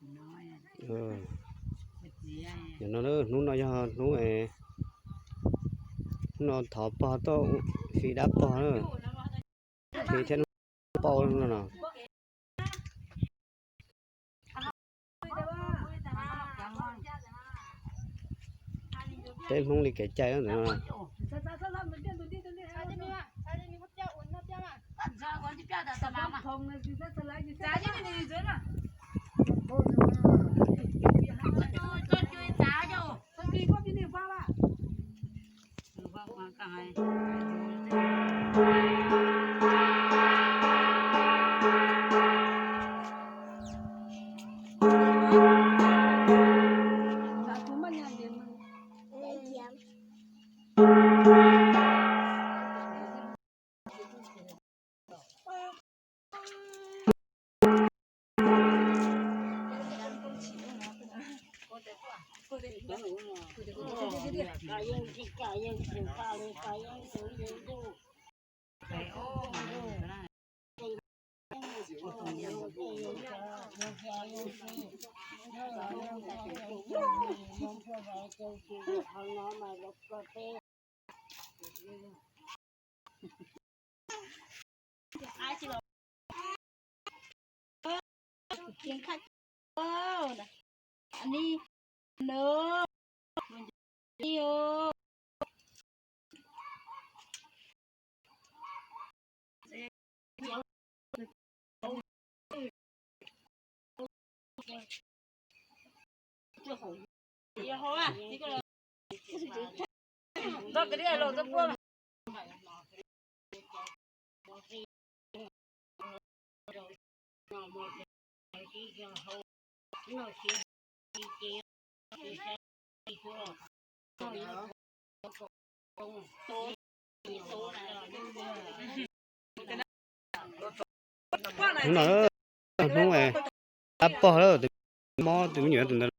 Hnub no, hnub no yog hnub, hnub no thov pog tuaj fi dab pog na. Fi thiab hnub pauj no no. Peb Hmoob li kev cai ntawm no. Hnub no hnub dab pog lawm, tus mob tus me nyuam tus ntawd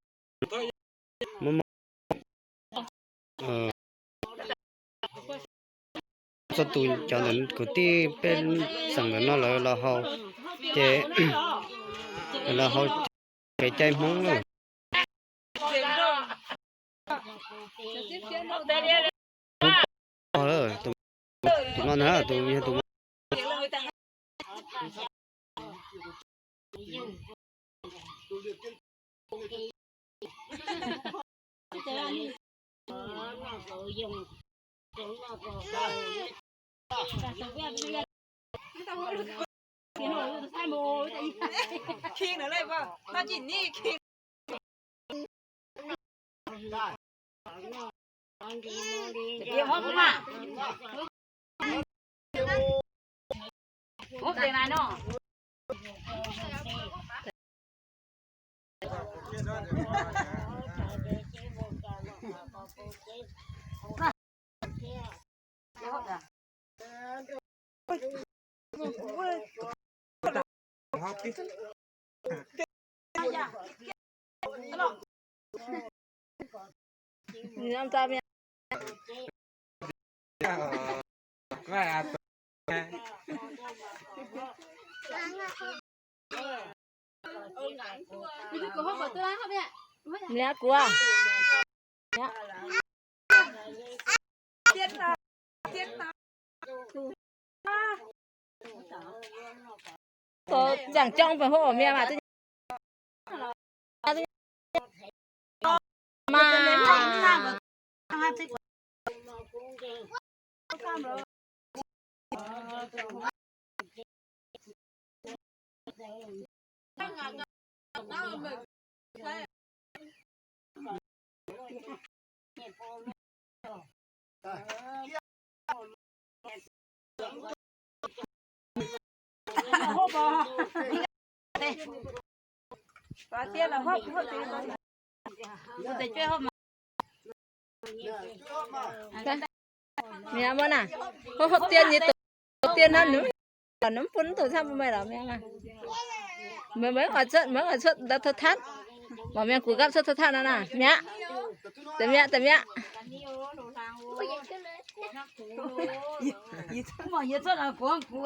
mob mob. Txhua tus cov ntawm kwv tij peb xeem ntawm no lawv los haus, ces los haus kev cai Hmoob na. Tus no ntag, tus yog tus Mliab kuv. Tseem coob pes hub mia mas. Mia muab na, hub hub tiab nyiv tus tiab na nws, nws pub tus thaj mej los mia na. Mej mej os tshuaj, mej os tshuaj ntawd thaj thaj, mos mia kuv kab tshuaj thaj thaj no na, mia, tes mia, tes mia. Yog tshuaj no kuv kuv.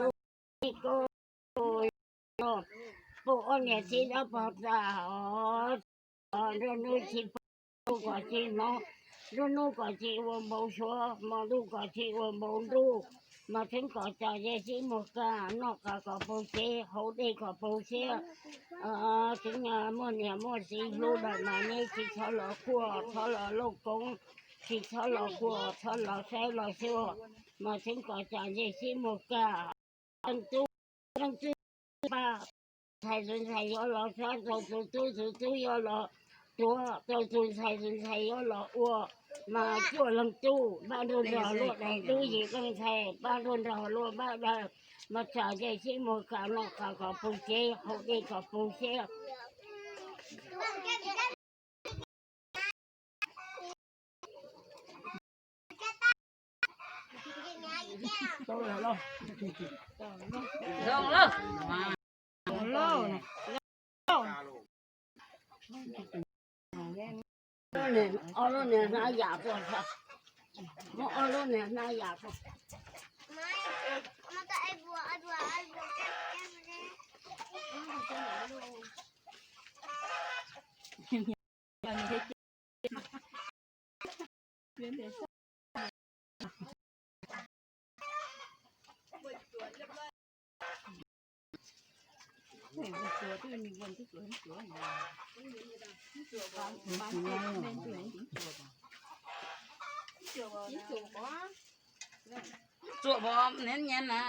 lub koj, pub ob niam txiv dab pog tas os, nruab hnub tsis pom, kom tsis hnov, nruab hnub kom tsis ua npau suav, hmo ntuj kom tsis ua npau ntuj, mas tseev kom cas ze sib muag kaj, noj qab kom paug siab, haus dej kom paug siab, tseev muaj niam muaj txiv hlub lawm mas neb tsis txhob los quaj, txhob los lauj koov, tsis txhob los quaj, txhob los saib los xyuas, mas tseev kom cas ze sib muag kaj. Leej Tub, Leej Tub pab, ntxhais tus ntxhais yuav los sab rau tus tub, tus tub yuav los tuav rau tus ntxhais, tus ntxhais yuav los ua, mas cuaj leej tub pab nrog nrog luag daim tub, yim leej ntxhais pab nrog nrog luag pab daim, mas txom nyem sib muag kam noj kam kom puv tsev, haus dej kom puv siab. Ob lub niag hnab yam tuaj, muab ob lub niag hnab yam tuaj. Tsuam pov neb nyan na.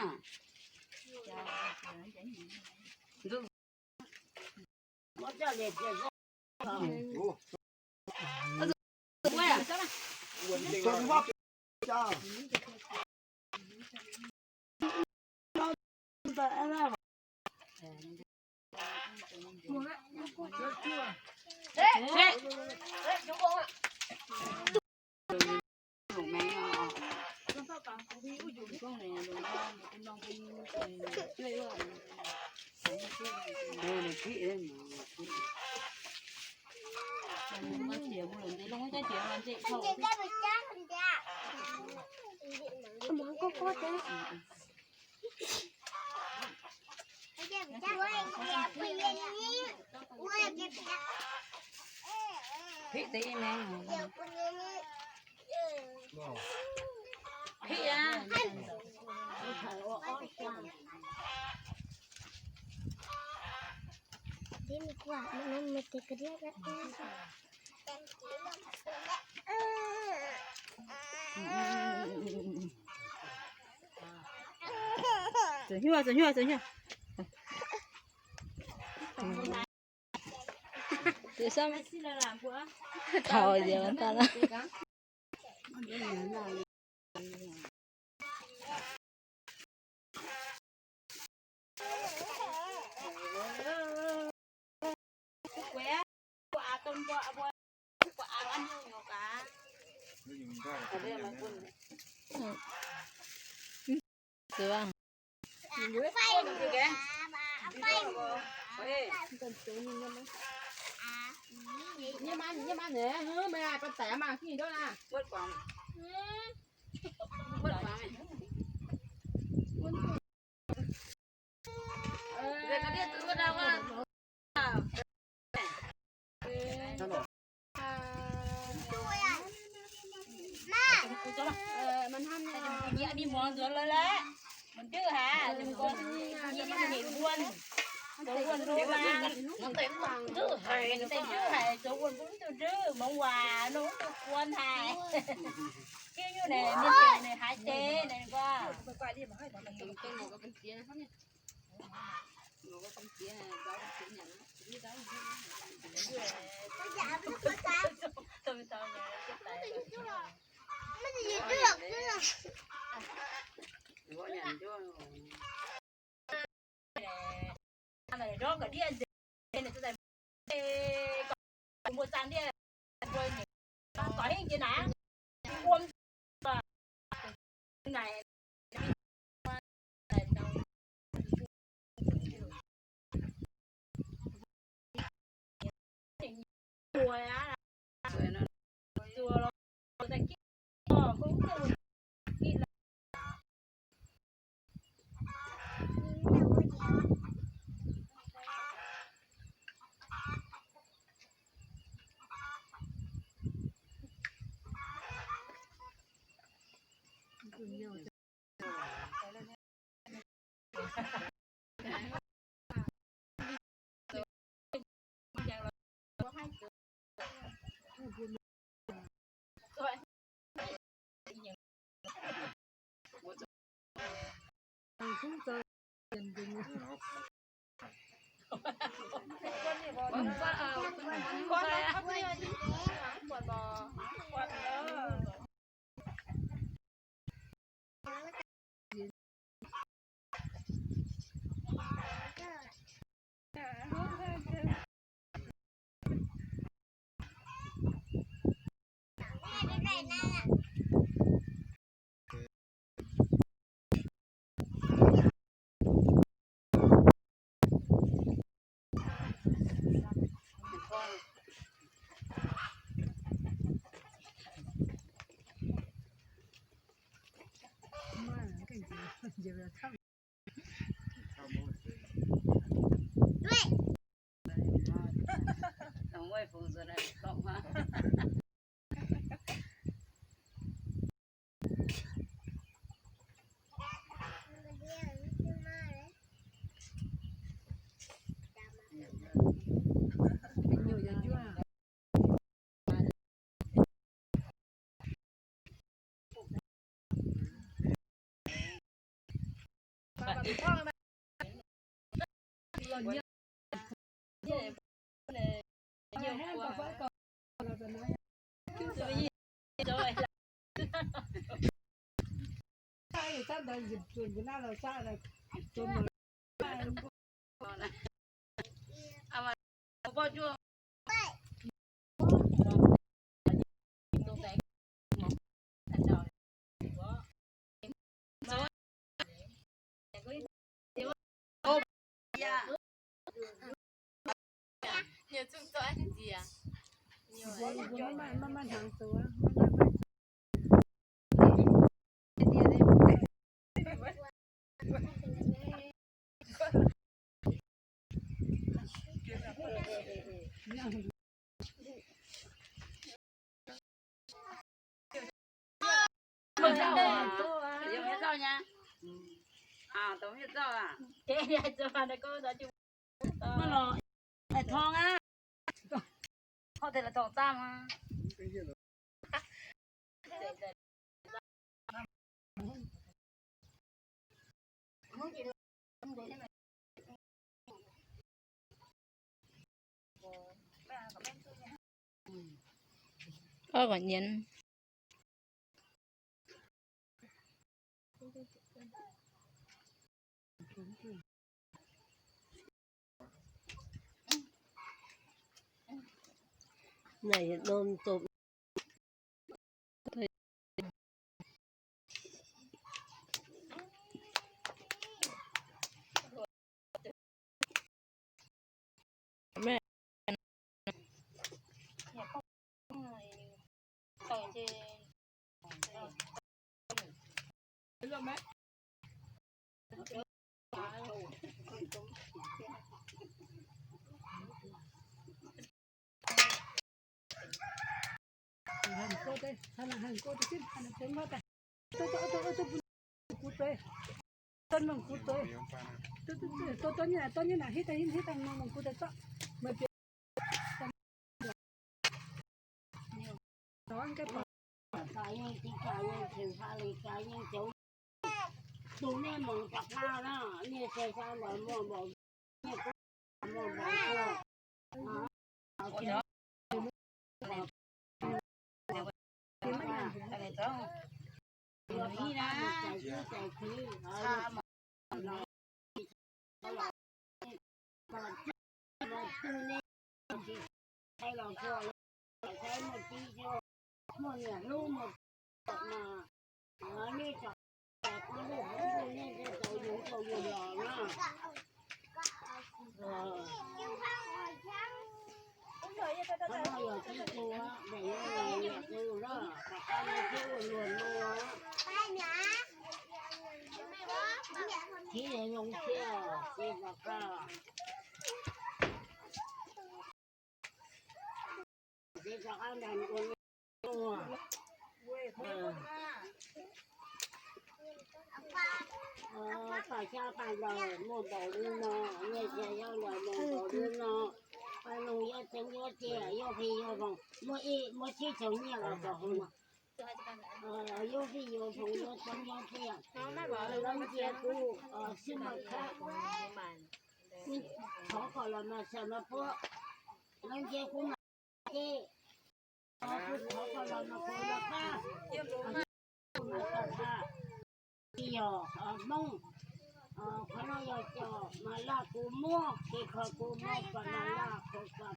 Txawm nyuaj, txawm nyuaj, txawm nyuaj. Thaum tias ntag na. Thoo na, thoo tes los thoo txaj mas. Koj kom nyiam. Paj xyab paj laug muaj npaum li no, nyiaj txiag yob laug muaj npaum li no, paj noog yob txeeb yob txiag, yob fij yob foom, muaj ib muaj tsib txheej nyiaj los rau hauv no. Yob fij yob foom yob txeeb yob txiag. Lawv ntsia kuv xwb mas khab, thov kom los mas xav no puab, lawv ntsia kuv mas ces kuv thov kom los mas kuv los pab. Tsis yog Hmoob, qhov no yog cov mas laj kuv muab, ces qhov kuv muab kom mas laj kuv kom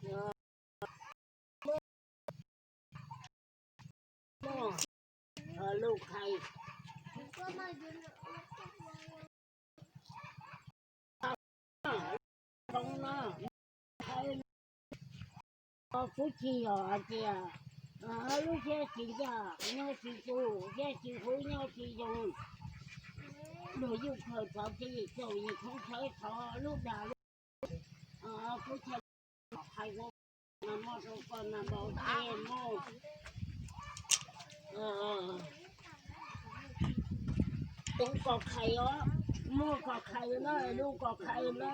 muab lub qhais. Zoo no, kuv tsis yog hais tias lub siab tsis ncaj nyob tsis tu, siab tsis huv nyob tsis zoo, luag yuj khaws txov txi txaus yus thoob thawv thov lub dag lub, kuv tsis hais muaj rau koj na npau tiag muaj. Tub koj qhais os, muaj koj qhais na, lub koj qhais na.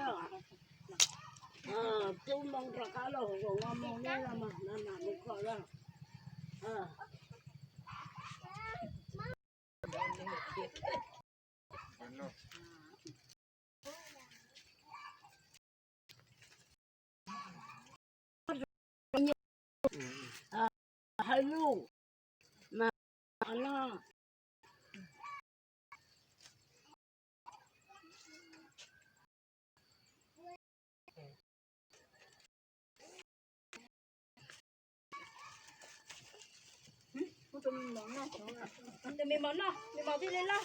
Tub moo rov qab los zoo no moo neb los mas na, na lub koj lawm. Hawj luj mas no. Tus me mos noj, me mos thiaj li loj.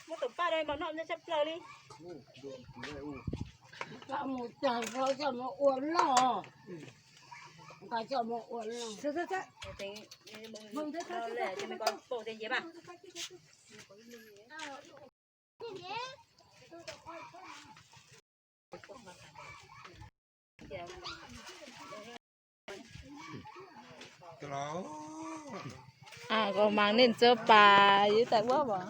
Muab tus paj rau me mos noj nyob tshaj plaws li. Coj mus tag, coj mus ua loj, coj mus ua loj. Koj mas nej txawj pas yus tas ua mas.